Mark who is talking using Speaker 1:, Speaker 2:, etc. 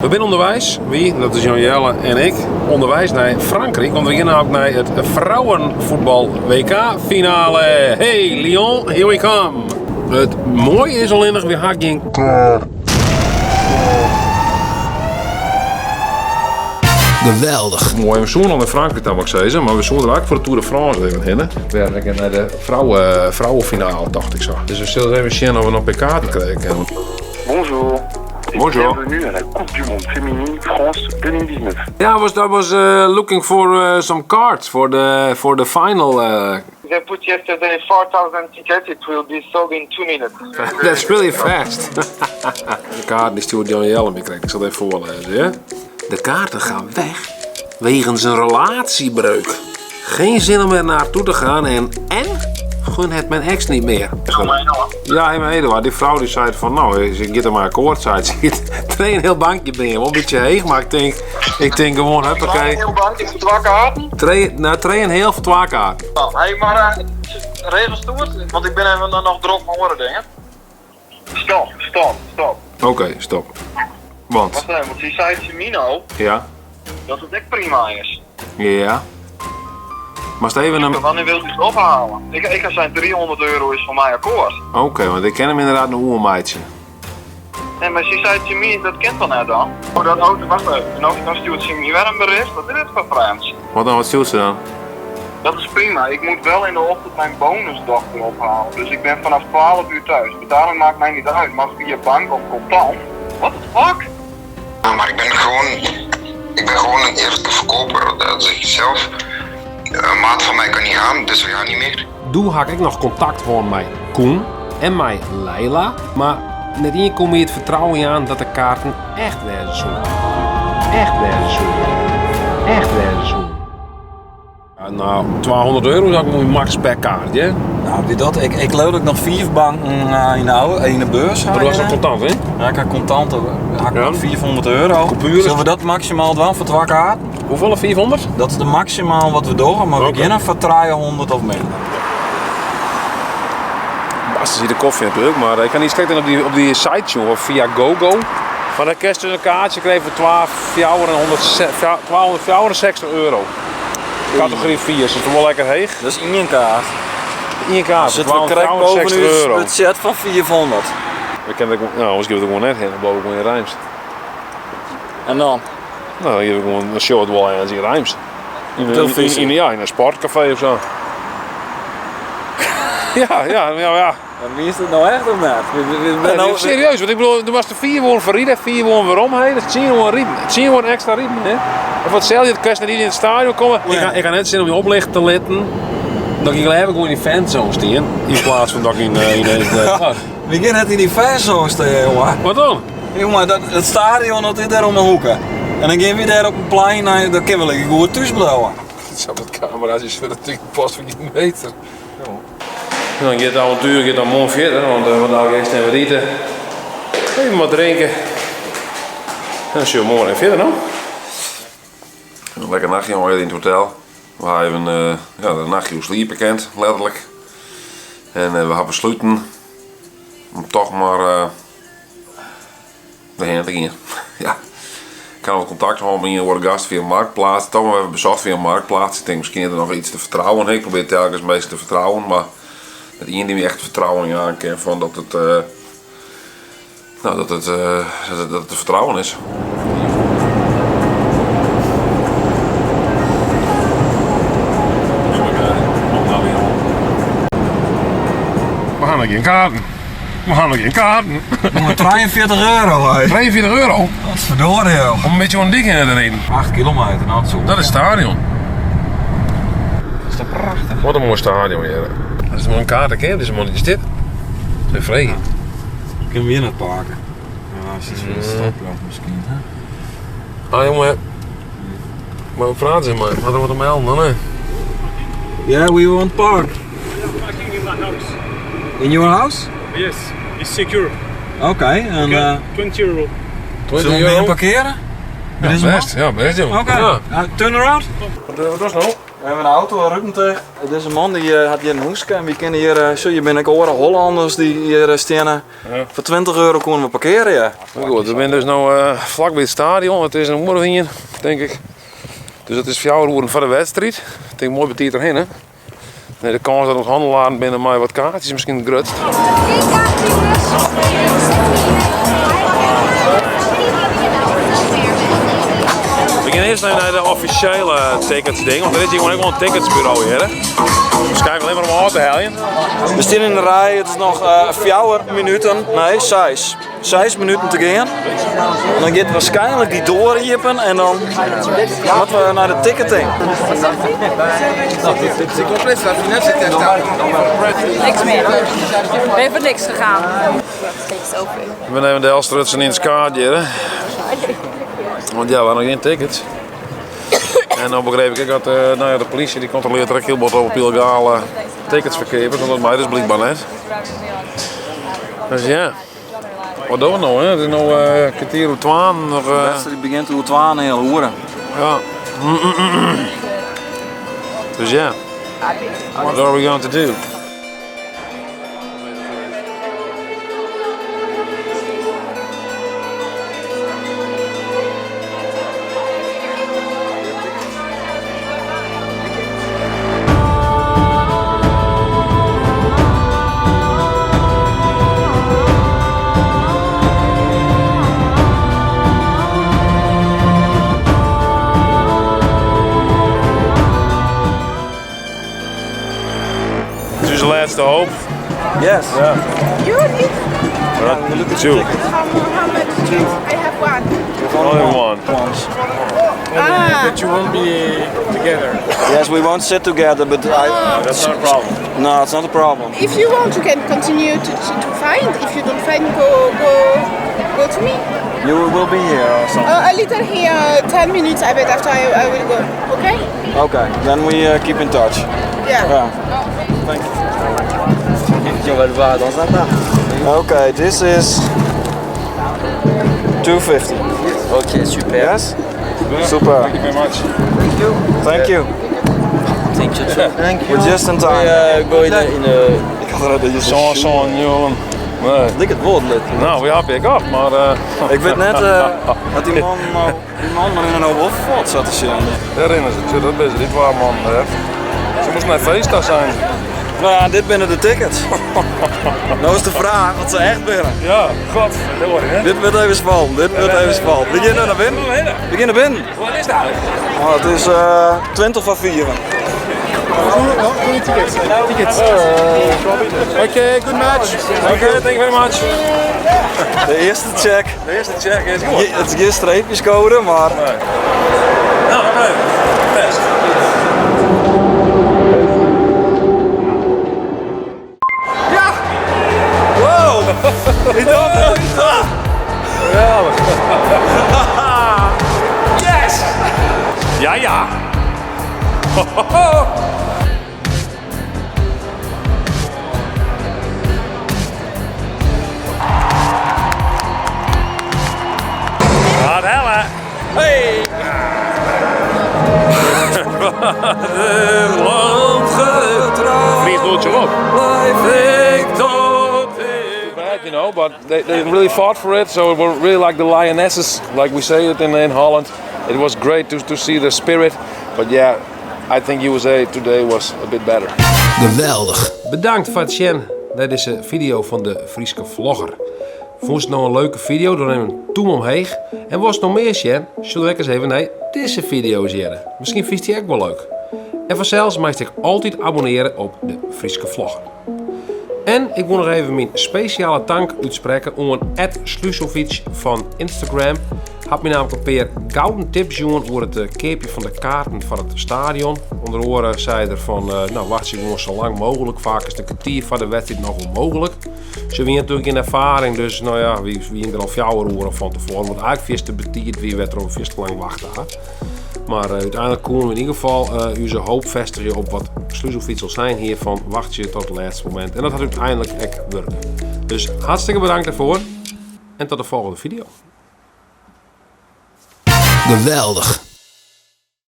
Speaker 1: We binne ûnderweis, wy, dat is Jan Jelle en ik, ûnderweis nei Frankryk, want we gean nammentlik nei it vrouwenvoetbal WK finale. Hey Lyon, here we come! It moaie is allinnich, we ha gjin kaart.
Speaker 2: Geweldich.
Speaker 1: Moai, we soene al nei Frankryk ta, moat ik sizze, mar we soene der eigentlik foar de Tour de France even hinne. Wer lekker nei de vrouwen, vrouwenfinale, tocht ik sa. Dus we sille even sjen oft we noch in pear kaarten krije kinne.
Speaker 3: Bonjour. Et
Speaker 1: Bonjour.
Speaker 3: bienvenue à la Coupe du Monde féminine France 2019.
Speaker 1: Yeah, I was looking for some cards for the final.
Speaker 3: They put yesterday 4,000 tickets. It will be sold in 2 minutes.
Speaker 1: That's really fast. De kaarten die stuurt Jan Jelle me krekt. Ik zal het even voorlezen, ja? De kaarten gaan weg wegens een relatiebreuk. Geen zin om er naartoe te gaan en gun het mijn ex niet meer. Ja, maar Eduard, die vrouw die zei van nou, ze gaat er maar akkoord, zei ze. Twee een heel bankje ben je, wel een beetje heeg, maar ik denk gewoon, huppakee.
Speaker 3: Een heel bankje voor twee kaarten?
Speaker 1: Twee, nou, twee en heel voor twee kaarten.
Speaker 3: Hey, maar regels toe, want ik ben even nog druk met andere dingen. Stop, stop, stop.
Speaker 1: Oké, stop. Want?
Speaker 3: Wacht even, want die zei Semino
Speaker 1: Ja.
Speaker 3: dat het echt prima is.
Speaker 1: Ja. Maar Steven, een...
Speaker 3: Wanneer wilt u het ophalen? Ik ga zijn 300 euro is voor mij akkoord.
Speaker 1: Oké, want ik ken hem inderdaad een oermeidje.
Speaker 3: Nee, maar ze zei Jimmy, dat kent dan net dan. Oh, dat auto, wacht even. Nou stuurt Jimmy weer een bericht. Wat is dit voor Frans?
Speaker 1: Wat dan, wat stuurt ze dan?
Speaker 3: Dat is prima. Ik moet wel in de ochtend mijn bonusdochter ophalen. Dus ik ben vanaf 12 uur thuis. Betaling maakt mij niet uit, maar via bank of contant. What the fuck?
Speaker 4: Ja, maar ik ben gewoon een eerlijke verkoper. Dat zeg ik zelf. Een maat van mij kan niet gaan, dus we gaan niet meer.
Speaker 1: Doe had ik nog contact gewoon met Koen en met Leila, maar net hier kom je het vertrouwen aan dat de kaarten echt wezen zullen. Echt wezen zullen. Echt wezen zullen. Ja, nou, 200 euro zou ik moet max per kaart, hè?
Speaker 5: Nou, wie dat? Ik geloof dat ik nog 4 banken in de beurs
Speaker 1: Maar dat was
Speaker 5: had,
Speaker 1: nog contant, hè?
Speaker 5: Ja, ik had contant, had ik
Speaker 1: Ja.
Speaker 5: nog 400 euro.
Speaker 1: Coupures.
Speaker 5: Zullen we dat maximaal doen voor 2 kaarten?
Speaker 1: Hoeveel? 400?
Speaker 5: Dat is de maximaal wat we doen, maar we
Speaker 1: Oké.
Speaker 5: beginnen voor 300 of minder.
Speaker 1: Bas, er zit de koffie natuurlijk, maar ik kan niet slecht op die site, jongen, via GoGo. Maar dan kerst dus een kaartje kreeg voor twaalf, vier en honderd ze-, 264 euro. Categorie 4, is het wel lekker heeg.
Speaker 5: Dat is één kaart.
Speaker 1: Eén kaart,
Speaker 5: Zitten we krek boven
Speaker 1: 264
Speaker 5: het
Speaker 1: euro.
Speaker 5: budget van 400.
Speaker 1: We kunnen het, nou, anders geven we het gewoon net heen, dan blijven we gewoon in Rijms.
Speaker 5: En dan?
Speaker 1: Nou, dan geven we gewoon een show het wel eens in Rijms.
Speaker 5: Televisie.
Speaker 1: In een sportcafé of zo. Ja, ja, ja, ja.
Speaker 5: Maar wie is het nou echt of niet? We
Speaker 1: Nee,
Speaker 5: nou
Speaker 1: serieus, want ik bedoel, er was de 4 woorden voor Rieden, 4 woorden waarom, hè? Dat is 10 woorden Rieden. 10 woorden extra Rieden, hè? Of wat stel je, het kan niet in het stadion komen.
Speaker 5: Ja.
Speaker 1: Ik ga net zin om je oplicht te litten. Dat ik even gewoon in die fanzone staan, in plaats van dat ik in de
Speaker 5: Ja, we gaan net in die fanzone staan, jongen.
Speaker 1: Wat dan?
Speaker 5: Jongen, het stadion dat is daar om de hoeken. En dan gaan we daar op een plein, nou, dan kunnen we lekker goed thuis blijven.
Speaker 1: Het zou met camera's is voor natuurlijk pas voor geen meter. Dan gaat het avontuur gaat dan morgen verder, want daar eerst even eten. Even wat drinken. En dan zullen we morgen even verder, no?
Speaker 4: Een lekker nachtje jongen in het hotel. We hebben de nachtje sliepen kent, letterlijk. En we hebben besloten om toch maar erheen te gaan. Ja. Ik kan wel contact houden met iemand, worden gast via Marktplaats. Toch maar even bezocht via Marktplaats. Ik denk misschien is er nog iets te vertrouwen. Ik probeer telkens meestal te vertrouwen, maar dat iemand die me echt vertrouwen aan kan van dat het nou, dat het dat het, dat het te vertrouwen is.
Speaker 1: We gaan nog geen kaarten. We gaan nog geen kaarten.
Speaker 5: Jongen, 43 euro, hè.
Speaker 1: 43 euro?
Speaker 5: Wat verdorie, joh.
Speaker 1: Om een beetje zo'n ding in te rijden.
Speaker 5: 8 kilometer, nou, dat is
Speaker 1: Dat is het stadion.
Speaker 5: Dat is toch prachtig.
Speaker 1: Wat een mooi stadion, ja. Dat is maar een kaart, hè? Dat is een mannetje dit. Dat is vrij.
Speaker 5: Kunnen we hier naar het parken? Ja, dat is iets voor de stadplaats misschien, hè?
Speaker 1: Ah, jongen. Maar we praten ze maar. Wat wordt er melden dan, hè?
Speaker 5: Yeah, we want park.
Speaker 6: Parking in my house.
Speaker 5: In your house?
Speaker 6: Yes, it's secure.
Speaker 5: Oké, en,
Speaker 6: Okay, 20 euro.
Speaker 1: 20
Speaker 5: zullen we
Speaker 1: euro?
Speaker 5: meer parkeren?
Speaker 1: Ja,
Speaker 5: Dit is een
Speaker 1: best.
Speaker 5: man?
Speaker 1: Ja, best, joh.
Speaker 5: Oké.
Speaker 1: Ja.
Speaker 5: Turn around.
Speaker 1: Wat was nou?
Speaker 5: We hawwe in auto, in ruten ticht. Dizze man dy hat hjir in hûske en wy kinne hjir, sjoch hjir binne ek oare Hollanners dy't hjir steane. Foar 20 euro koene we parkeare, ja.
Speaker 4: Goed, we binne dus no flak by it stadion. It is in oere of ien, tink ik. Dus it is fjouwer oeren foar de wedstriid. Ik tink moai betiid derhinne. Nee, de kâns dat der hannelaren binne mei wat kaartsjes is miskien it grutst. We gean earst even nei de offisjele ticketsding, want der is hjir gewoan ek wol in ticketsburo hjir. Waarskynlik allinne mar om ôf te heljen.
Speaker 5: We stean yn de rij, it is noch fjouwer minuten, nee, seis. Seis minuten te gean. En dan giet waarskynlik dy doar iepen en dan moatte we nei de ticketing.
Speaker 2: Niks meer. Ben je voor niks gegaan?
Speaker 4: We binne even delstrutsen yn it skaad hjir. Want ja, we ha noch gjin tickets. En dan begreep ik ek dat nou ja, de polysje dy kontrolearret der ek hiel bot op yllegale ticketsferkeapers, want dat mei dus blykber net. Dus ja, wat dogge we no? Hè? It is no kertier oer twaen. Noch,
Speaker 5: De wedstriid begjint oer twaenheal oere.
Speaker 4: Ja. Dus ja, what are we going to do? It is ús lêste hoop.
Speaker 5: Yes.
Speaker 4: Ja.
Speaker 7: You need
Speaker 4: Two.
Speaker 7: How, how much? I have one.
Speaker 4: Only one.
Speaker 7: Ah,
Speaker 6: But you won't be together.
Speaker 5: Yes, we won't sit together, but I.
Speaker 4: That's not a problem.
Speaker 5: No, it's not a problem.
Speaker 7: if you want, you can continue to find. If you don't find, go to me.
Speaker 5: You will be here or something.
Speaker 7: A little here, 10 minutes. I bet after I will go. Okay?
Speaker 5: Okay, then we keep in touch.
Speaker 7: Yeah.
Speaker 5: Yeah. Thank you.
Speaker 8: On va le voir dans un bar.
Speaker 5: Okay, this is 250.
Speaker 8: Ok, super.
Speaker 5: Yes? Super.
Speaker 4: Thank you very much.
Speaker 5: Thank you.
Speaker 8: Thank you too.
Speaker 5: Thank you. We're just in time.
Speaker 8: We go in a
Speaker 5: Ik had er dat je
Speaker 4: Sân, sân, njoggen. Nee.
Speaker 8: Liket wol letterlik.
Speaker 4: No, we ha ik op, mar
Speaker 5: Ik wit net dat dy man no, dy man mar no wol fuort sa te sjen.
Speaker 4: Dêr rinne se. Dat binne se, dy twa mannen dêr. Se moasten nei feest ta seine se.
Speaker 5: No ja, dit binne de tickets. No is de fraach oft se echt binne.
Speaker 4: Ja, godverdorie, hè?
Speaker 5: Dit wurdt even spannend, dit wurdt even spannend. We gean nei binnen. We gean nei binnen.
Speaker 4: Wat is it eigentlik?
Speaker 5: Oh, it is 20 foar 4.
Speaker 6: Tickets. Okay, good match.
Speaker 4: Oké, thank you very much.
Speaker 5: De earste check.
Speaker 4: De earste check is goed.
Speaker 5: It is gjin streepjescode, mar
Speaker 4: No, oké. Best.
Speaker 5: Ja! Wow! Ik dacht, ik dacht.
Speaker 4: Geweldig. Yes! Ja. Ho, ho, ho. Wat helle. Hey! Land getrouw. Fries doet op.
Speaker 5: Blijf ik tot in.
Speaker 4: Bad, but they really fought for it. So it were really like the lionesses, like we say it in Holland. It was great to see the spirit, but yeah, I think USA today was a bit better.
Speaker 1: Geweldig. Bedankt foar it sjen nei dizze fideo fan de Fryske Vlogger. Fûnst it no in leuke fideo, dan even in tûm omheech. En wolst noch mear sjen, sjoch ek ris even nei dizze fideo's hjir. Miskien fynst dy ek wol leuk. En fansels meist ek altyd abonnearje op de Fryske Vlogger. En ik wol noch even myn spesjale tank útsprekke oan @Slusovic fan Instagram. Hat my nammentlik in pear gouden tips jûn oer it keapjen fan de kaarten foar it stadion. Under oare sei er fan, no, wachtsje gewoan sa lang mooglik. Faak is it in kertier foar de wedstriid noch wol mooglik. Se wiene natuerlik gjin erfaring, dus no ja, wy wiene der al 4 oeren fan tefoaren. Want eigentlik fierste betiid wie wêrtroch we fierste lang wachte ha. Mar úteinlik koene we yn ieder gefal ús hoop fêstigje op wat Slusovic al sein hie fan wachtsje tot it lêste momint. En dat hat úteinlik ek wurke. Dus hartstikke bedankt dêrfoar en tot de folgjende fideo.
Speaker 9: Geweldig.